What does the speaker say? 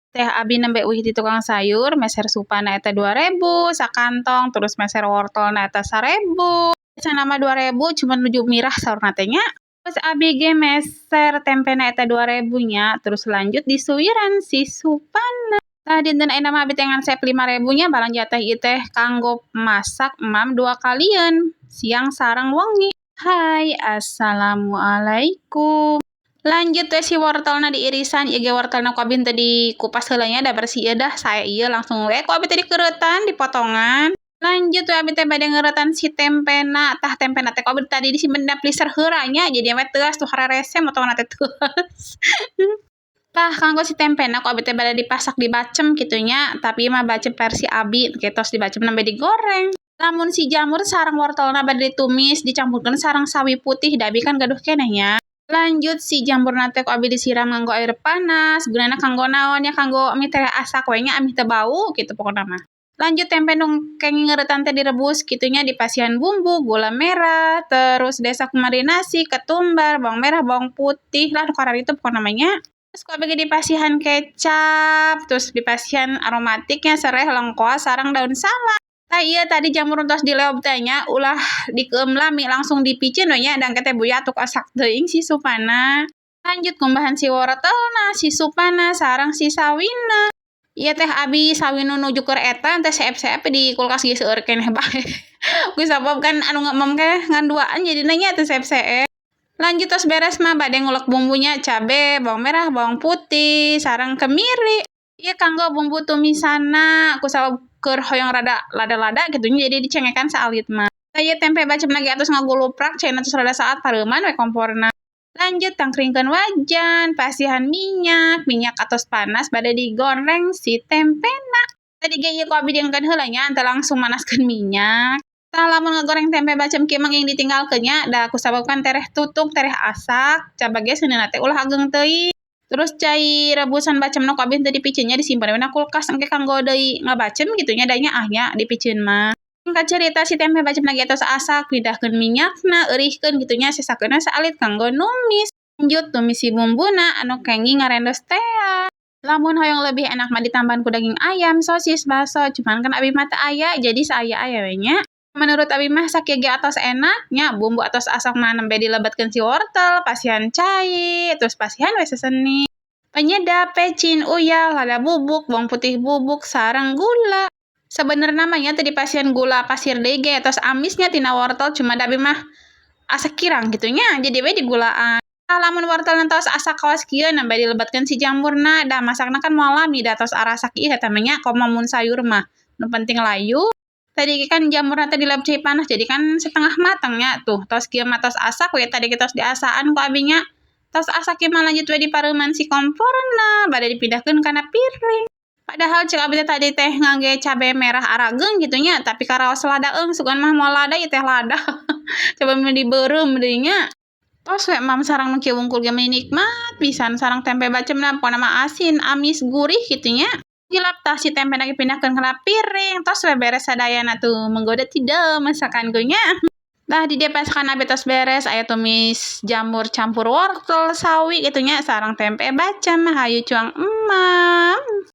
Teh abi nembe uih di tukang sayur, meser supana eta 2000 sakantong, terus meser wortelna eta 1000. Biasana mah 2000, cuma nuju mirah saurna teh nya. Terus abi ge meser tempena eta 2000 nya, terus lanjut disuwiran si supana. Tah, dinten ayeuna mah abi teh ngan seep 5000 nya, balanja teh ieu teh kanggo masak emam dua kalieun, siang sareng wengi. Hai, assalamualaikum. Lanjut teh si wortelna diirisan. Ieu ge wortelna ku abi henteu dikupas heula nya, da bersih ieu dah sae ieu, langsung we ku abi teh dikereutan, dipotongan. Lanjut we abi teh bade ngeuretan si tempena. Tah, tempena teh ku abi tadi disimpen dina freezer heula nya, jadi we teuas tuh, hararese motongna teh teuas. Tah, kanggo si tempena ku abi teh bade dipasak, dibacem kitu nya, tapi mah bacem versi abi kitu, dibacem nembe digoreng. Lamun si jamur sareng wortelna bade ditumis, dicampurkeun sareng sawi putih, da abi kan gaduh keneh nya. Lanjut si jamurna teh ku abi disiram nganggo air panas. Gunana kanggo naon nya? Kanggo ameh tereh asak we nya, ameh teu bau kitu pokona mah. Lanjut tempe nu kenging ngeuretan teh direbus kitu nya, dipasihan bumbu, gula merah, terus desak marinasi, ketumbar, bawang merah, bawang putih lah, nu kararitu pokona mah nya. Terus ku abi ge dipasihan kecap, terus dipasihan aromatiknya, sereh, lengkoas, sareng daun salam. Tah, ieu tadi jamur tos dileob teh nya, ulah dikeueum lami, langsung dipiceun we nya, da engke teh buyat tuk asak teuing si supana. Lanjut ngumbahan si wortelna, si supana, sareng si sawina. Ieu teh abi sawi nu nuju keur eta teh seep-seep, di kulkas ge seueur keneh bae. Ku sabab kan anu ngemem teh ngan duaan, jadina nya teu seep-seep. Lanjut tos beres mah bade ngulek bumbunya, cabe, bawang merah, bawang putih, sareng kemiri. Ieu kanggo bumbu tumisanna, ku sabab keur hoyong rada lada-lada kitu nya, jadi dicengekan saalit mah. Tah, ieu tempe bacemna ge atos ngaguluprak, caina tos rada saat, pareuman we komporna. Lanjut tangkringkeun wajan, pasihan minyak, minyak atos panas bade digoreng si tempena. Tadi ge ieu ku abi diengkeun heula nya, teu langsung manaskeun minyak. Tah, lamun ngagoreng tempe bacem kieu mah geuning ditinggalkeun nya, da kusabab kan tereh tutung, tereh asak, coba ge seuneuna teh ulah ageng teuing. Terus cai rebusan bacemna ku abi henteu dipiceun nya, disimpen we na kulkas, engke kanggo deui ngabacem kitu nya, da nyaah nya dipiceun mah. Singkat cerita, si tempe bacemna ge tos asak, pindahkeun minyakna, eurihkeun kitu nya, sesakeun we saalit kanggo numis. Lanjut tumis si bumbuna anu kenging ngarendos tea. Lamun hoyong lebih enak mah ditambahan ku daging ayam, sosis, bakso, cuman kan abi mah teu aya, jadi saaya-aya we nya. Menurut abi mah sakieu ge atos enak nya, bumbu atos asak mah nembe dilebetkeun si wortel, pasihan cai, terus pasihan we sesening. Penyedap, pecin, uyah, lada bubuk, bawang putih bubuk, sareng gula. Sebenerna mah nya teu dipasihan gula pasir deui ge tos amisnya tina wortel, cuma da abi mah asa kirang kitu nya, jadi we digulaan. Tah, lamun wortelna tos asak kawas kieu, nembe dilebetkeun si jamurna, da masakna kan moal lami, da tos arasak ieu eta mah nya, komo mun sayur mah nu penting layu. Tadi ge kan jamurna teh dileb cai panas, jadi kan setengah matang nya tuh. Tos kieu mah tos asak we, tadi ge tos diasaan ku abi nya. Tos asak kieu mah lanjut we dipareuman si komporna, bade dipindahkeun kana piring. Padahal cek abi teh tadi teh ngangge cabe merah arageung kitu nya, tapi karaos ladaeung, sugan mah moal lada ieu teh lada. Coba mun dibeureum deui nya. Tos we emam sareng nu kieu wungkul ge meni nikmat pisan sareng tempe bacemna, pokona mah asin, amis, gurih kitu nya. Gilap tah si tempena dipindahkeun kana piring, tos we beres sadayana tuh, menggoda tidak masakanku nya? Nah, di dieu masakan abi tos beres, aya tumis jamur campur wortel sawi kitu nya, sareng tempe bacem. Hayu cuang emam.